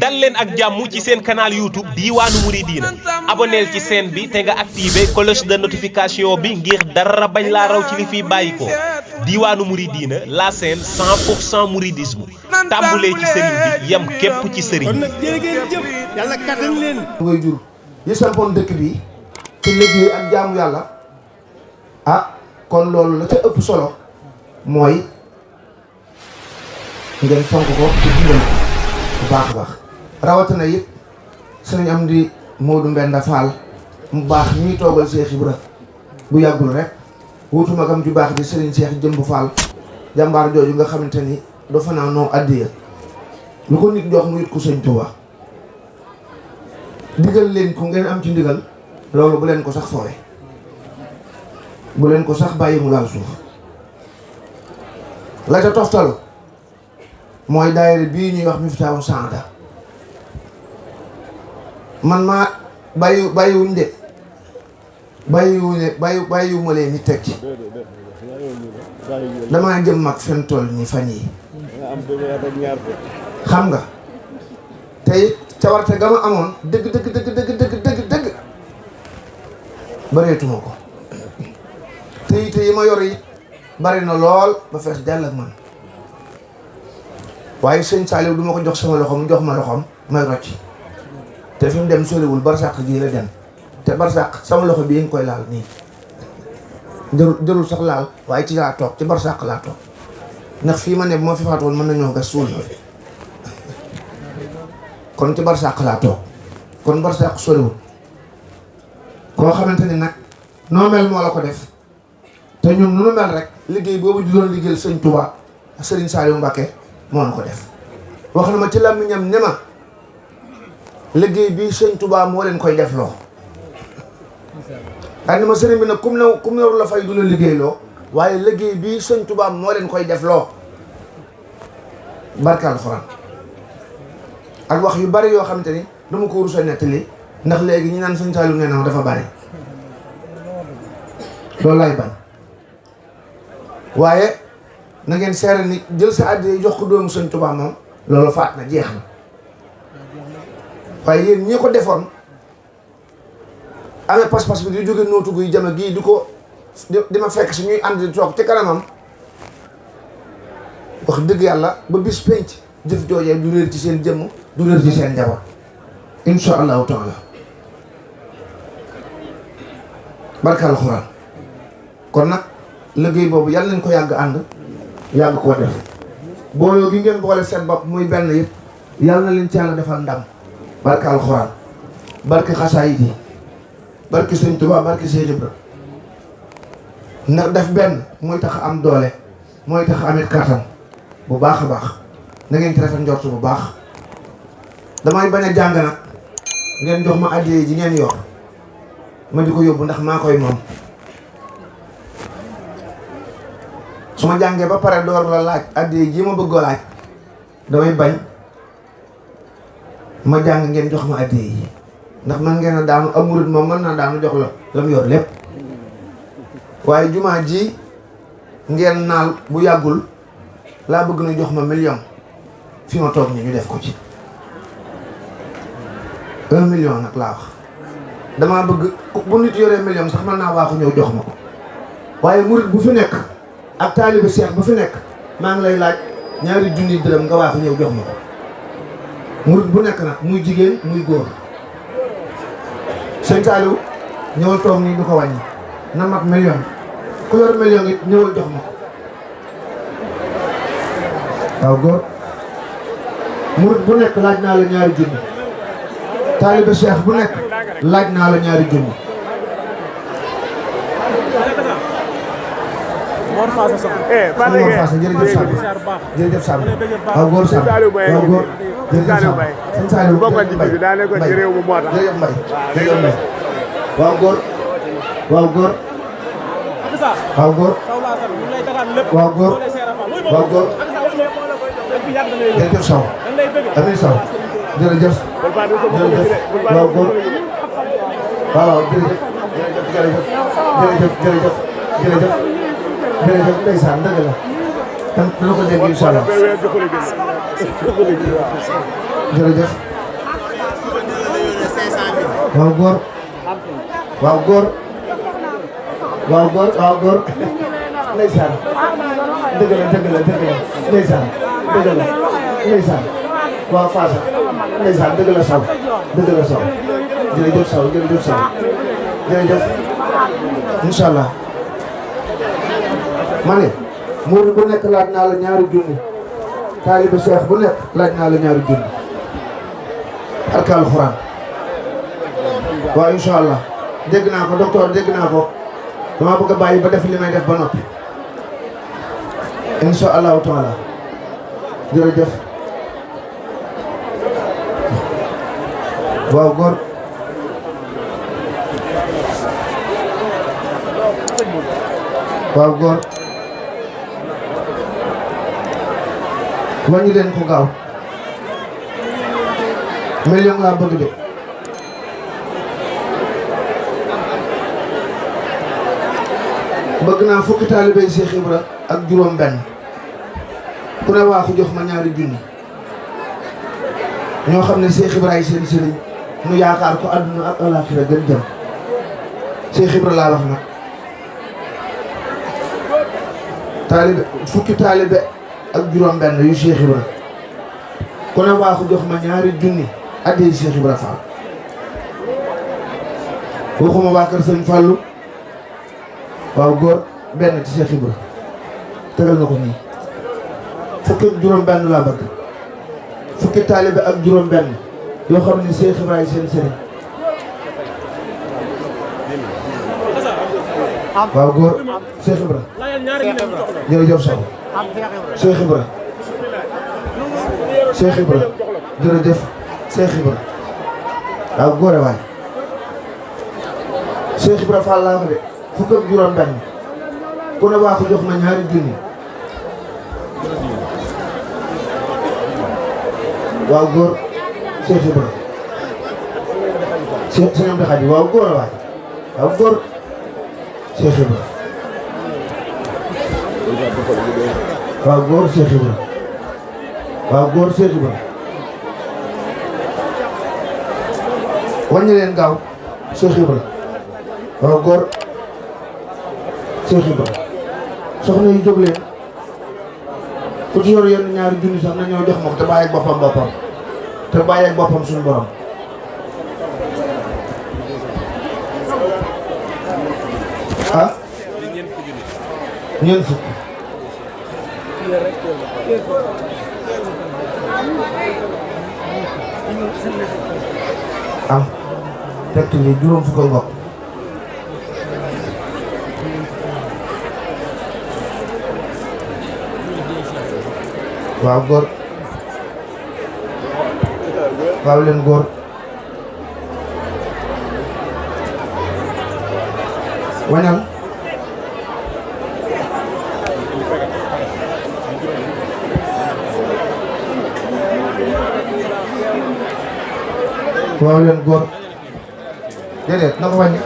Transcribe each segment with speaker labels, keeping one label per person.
Speaker 1: dal leen ak jàmm ci seen canal YouTube Diwanou Mouridina abonneel ci chaîne bi te nga activé cloche de notification bi ngir dara bañ laa raw ci li fiy bàyyi ko Diwanou Mouridina la chaîne 100% mouridisme tàmbulee ci sëriñ bi yem képp ci sëriñ bi.
Speaker 2: kon nag jërë ngeen jëf yàlla kattan leen.
Speaker 3: ngay jur yi sampoon dëkk bi ci liggéey ak jaamu yàlla kon loolu la ca ëpp solo mooy ngeen fonk ko ci dundal bu baax a baax rawatina it sëriñ Amdi Modou Mbenda Fall mu baax ñuy toogal Cheikh Ibra bu yàggul rek wutu magam ju baax di sëriñ Cheikh Jëmb Fall jàmbaar jooju nga xamante ni dafa naa noo addiya lu ko nit jox mu it ko sëñ Tuubaa digal leen ko ngeen am ci ndigal loolu bu leen ko sax foowe bu leen ko sax bàyyi mu laal suuf la ca toftalu mooy daayira bii ñuy wax Miftahou Sahada man maa bàyyiwuñ de bàyyiwuma leen ni teg ci damaa jëm mag fen toll ni fan yi xam nga tey cawarte ga ma amoon dëgg bareetuma ko te yi ma yor yi bari na lool ba fees dell ak man waaye sëñ Saliou du ma ko jox sama loxo mu jox ma loxoom may rocc te fi mu dem soriwul barsàq gii la dem te barsàq sama loxo bii nga koy laal nii jërul sax laal waaye ci laa toog ci barsàq laa toog ndax fii ma ne bu ma fi faatoon mën nañoo gas suul ma fi kon ci barsàq laa toog kon barsàq soriwul koo xamante ni nag noo mel moo la ko def te ñun nu mel rek liggéey boobu di doon liggéeyal sëñ Touba Serigne Saliou Mbacké moo na ko def wax na ma ci làmmiñam ne ma liggéey bii sëñ Touba moo leen koy def loo daal ni ma sëriñ bi nag kum ne la fay du la liggéey loo waaye liggéey bii sëñ Touba moo leen koy def loo barke alxuraan ak wax yu bari yoo xamante ni dama ko rus a nettali ndax léegi ñi naan sëñ Saliou nee na dafa bari loolu laay bañ waaye na ngeen seere ni jël sa àddee jox ko doomu sëñ Touba moom loolu faat na jeex na waaye yéen ñi ko defoon amee pas-pas bi di jóge nootu guy jame gii di ma fekk si ñuy ànd di toog ci kanamam wax dëgg yàlla ba bis penc jëf joojee du réer ci seen jëmm du réer ci seen njaboot insha allahu taala barka alxuraan kon nag liggéey boobu yàlla nañ ko yàgg ànd yàgg koo def booloo gi ngeen boole seen bopp muy benn yëpp yàlla na leen ci yàlla defal ndam barka alxuraan barke xasaayid yi barke sëñ Tuubaa barke Cheikh Ibra ndax def benn mooy tax am doole mooy tax amit kàttan bu baax a baax na ngeen ci rafet njort bu baax damay bañ a jàng nag ngeen jox ma addiya ji ngeen yor ma di ko yóbbu ndax maa koy moom su ma jàngee ba pare door la laaj addiya ji ma bëggoo laaj damay bañ ma jàng ngeen jox ma addiya yi ndax man ngeen a daanu amurit moom mën naa daanu jox la mu yor lépp waaye jumaa ji ngeen naal bu yàggul laa bëgg na jox ma million fi ma toog ni ñu def ko ci 1 million nag laa wax damaa bëgg bu nit yoree million sax mën naa waaxu ñëw jox ma ko waaye murit bu fi nekk ak taalibe Cheikh bu fi nekk maa ngi lay laaj ñaari junni dërëm nga waaxu ñëw jox ma ko murit bu nekk nag muy jigéen muy góor sëñ Saliou ñëwal toog nii du ko wàññi na mat million ku yor million it ñëwal jox ma ko waaw góor murit bu nekk laaj naa la ñaari junni taalibe Cheikh bu nekk laaj naa la ñaari junni
Speaker 2: Mor Faasa Samb.
Speaker 3: Mor Faasa jërëjëf Samb jërëjëf Samb waaw góor Samb waaw góor jërëjëf Samb sëñ Saliou jërëjëf Mbaye jërëjëf Mbaye jërëjëf Mbaye waaw góor waaw góor waaw góor waaw góor waaw góor jërëjëf Sow amiin Sow jërëjëf waaw góor waaw jërëjëf jërëjëf ndeysaan dëgg la kan dana ko dégg incha allah jërëjëf waaw góor waaw góor waaw góor waaw góor ndeysaan dëgg la ndeysaan dëgg la ndeysaan waaw Faasa ndeysaan dëgg la Sow jërëjëf Sow jërëjëf incha allah ma ne murid bu nekk laaj naa la ñaari junni taaliba Cheikh bu nekk laaj naa la ñaari junni ak alxuraan waaw incha allah dégg naa ko docteur dégg naa ko dama bëgg a bàyyi ba def li may def ba noppi incha allahu taala jërëjëf waaw góor waaw góor wàññi leen ko gaaw million laa bëgg de bëgg naa fukki taalibey Cheikh Ibra ak juróom benn ku ne waaxu jox ma ñaari junni ñoo xam ne Cheikh Ibra ay seen sëriñ nu yaakaar ko àdduna ak alaaxira gën jëm Cheikh Ibra laa wax nag taalibe fukki taalibe ak juróom benn yu Cheikh Ibra ku ne waaxu jox ma ñaari junni addi Cheikh Ibra Fall waxuma waa kër Sëñ Fallu waaw góor benn ci Cheikh Ibra tegal na ko nii fukki ak juróom benn laa bëgg fukki taalibe ak juróom benn yoo xam ne Cheikh Ibra ay seen sëriñ waaw góor Cheikh Ibra jërëjëf Sow Cheikh Ibra jërëjëf Cheikh Ibra waaw góore waay Cheikh Ibra Fall laa ko de fukk ak juróom benn ku ne waa ko jox ma ñaari junni waaw góor Cheikh Ibra sëñ Amdi Xadi waaw góor waay waaw góor Cheikh Ibra waaw góor Cheikh Ibra waaw góor Cheikh Ibra wàññi leen gaaw Cheikh Ibra waaw góor Cheikh Ibra soxna yi jóg leen ku ci yor yenn ñaari junni sax na ñoo jox moom te bàyyi ak boppam suñu borom ah ñeent fukk am tekk li juróom fukk ngoog waaw góor waaw leen góor wañal waaw leen góor déedéet na ko wàññi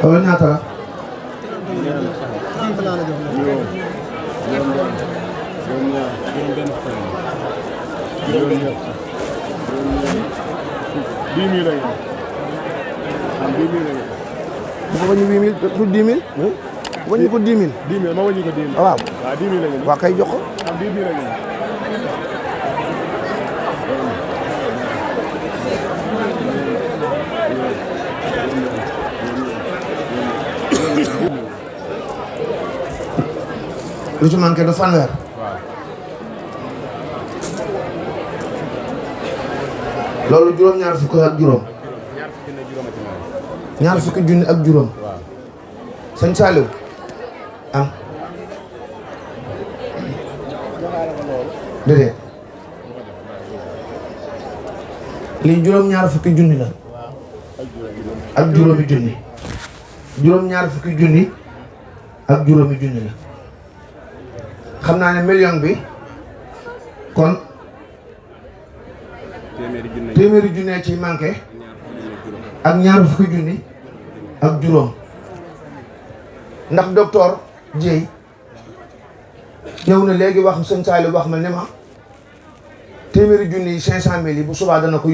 Speaker 3: wala ñaata la ma wàññi 8000 pour 10 000 wàññi ko 10 000
Speaker 2: 10 000 ma wàññi ko 10 000
Speaker 3: waaw
Speaker 2: waaw 10 000 la ñu
Speaker 3: waa kay jox ko
Speaker 2: am 10 000 la ñu
Speaker 3: lu ci manqué du fanweer loolu juróom-ñaar fukk ak juróom ñaar fukki junni ak juróom sëñ Saliou am déedéet lii juróom-ñaar fukki junni la ak juróomi junni juróom-ñaar fukki junni ak juróomi junni la xam naa ne million bi kon téeméeri junne ci manqué ak ñaar fukki junni ak juróom ndax docteur Dieye ñëw na léegi wax sëñ Saliou wax ma ne ma téeméeri junni yi 500 000 yi bu subaa dana ko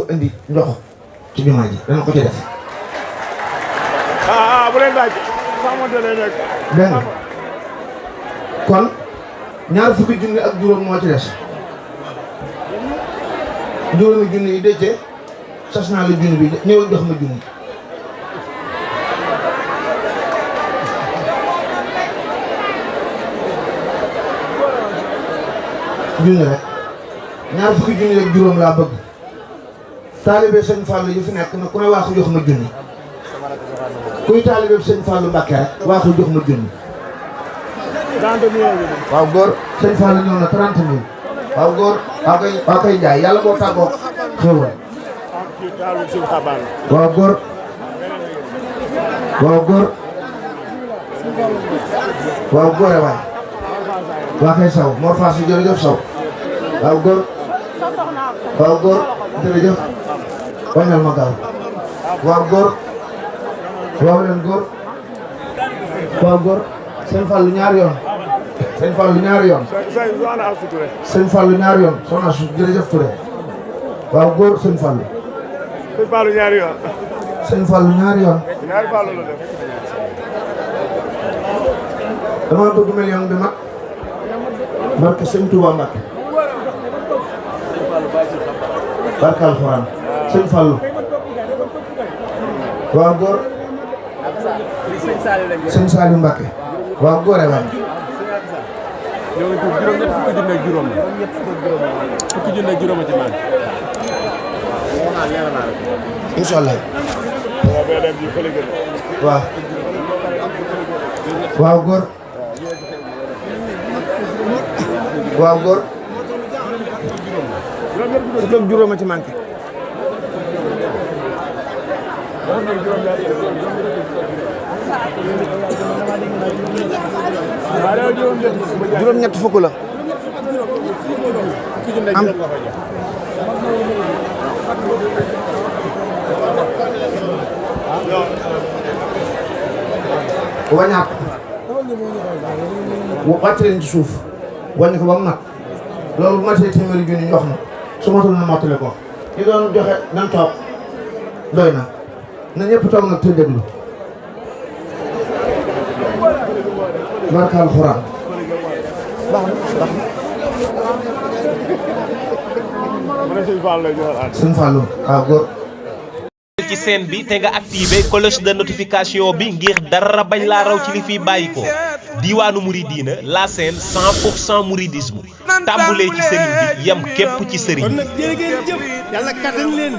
Speaker 3: indi ndox ci jumaa ji dana ko ci def.
Speaker 2: bu leen laaj xamante ne nekk.
Speaker 3: dégg nga kon ñaar fukki junni ak juróom moo ci des juróomi junni yi dëcce sas naa la junni bi ñëw jox ma junni. junni rek ñaar fukki junni ak juróom laa bëgg taalibe sëñ Fallou yu fi nekk na ku ne waaxu jox ma junni kuy taalibe sëñ Fallou Mbacké rek waaxu jox ma junni.
Speaker 2: 30 millions bi.
Speaker 3: waaw góor sëñ Fallou ñëw na 30 000 waaw góor waa koy jaay yàlla boo tàggoo xéwal. waaw góor waaw góor waaw góore waay waa kay saw Mor Fass jërëjëf saw waaw góor waaw góor jërëjëf wañal ma gaaw waaw góor waaw leen góor waaw góor sëñ Fallou ñaari yoon sëñ Fallou ñaari yoon sëñ Fallou ñaari yoon soxna su jërëjëf Touré waaw góor sëñ Fallou
Speaker 2: sëñ Fallou ñaari yoon
Speaker 3: sëñ Fallou ñaari yoon
Speaker 2: ñaari Fallou la def
Speaker 3: dama bëgg million bi mag barke sëñ Touba Mbacké barke alxuraan sëñ Fallou waaw góor sëñ Saliou Mbacké waaw góore waay
Speaker 2: yow juróom-ñett fukki junni ak juróom la fukki junni ak juróom ci man
Speaker 3: incha allah waaw waaw góor waaw góor fukk ak juróom ci manqué juróom-ñett fukk la am wañaat wàcc leen ci suuf wàññi ko ba mu nag loolu bu matee téeméeri junni ñu wax na su matul na mottale ko ñi doon joxe nan toog doy na ñëpp toog nag te déglu barka alxuraan baax na sëñ Fallou waaw góor
Speaker 1: ci scène bi te nga activé cloche de notification bi ngir dara bañ laa raw ci li fiy bàyyi ko Diiwaanu Mouridina la scène 100% mouridisme tàmbulee ci sëriñ bi yam képp ci sëriñ bi.
Speaker 4: kon nag jërë ngeen jëf yàlla kattan leen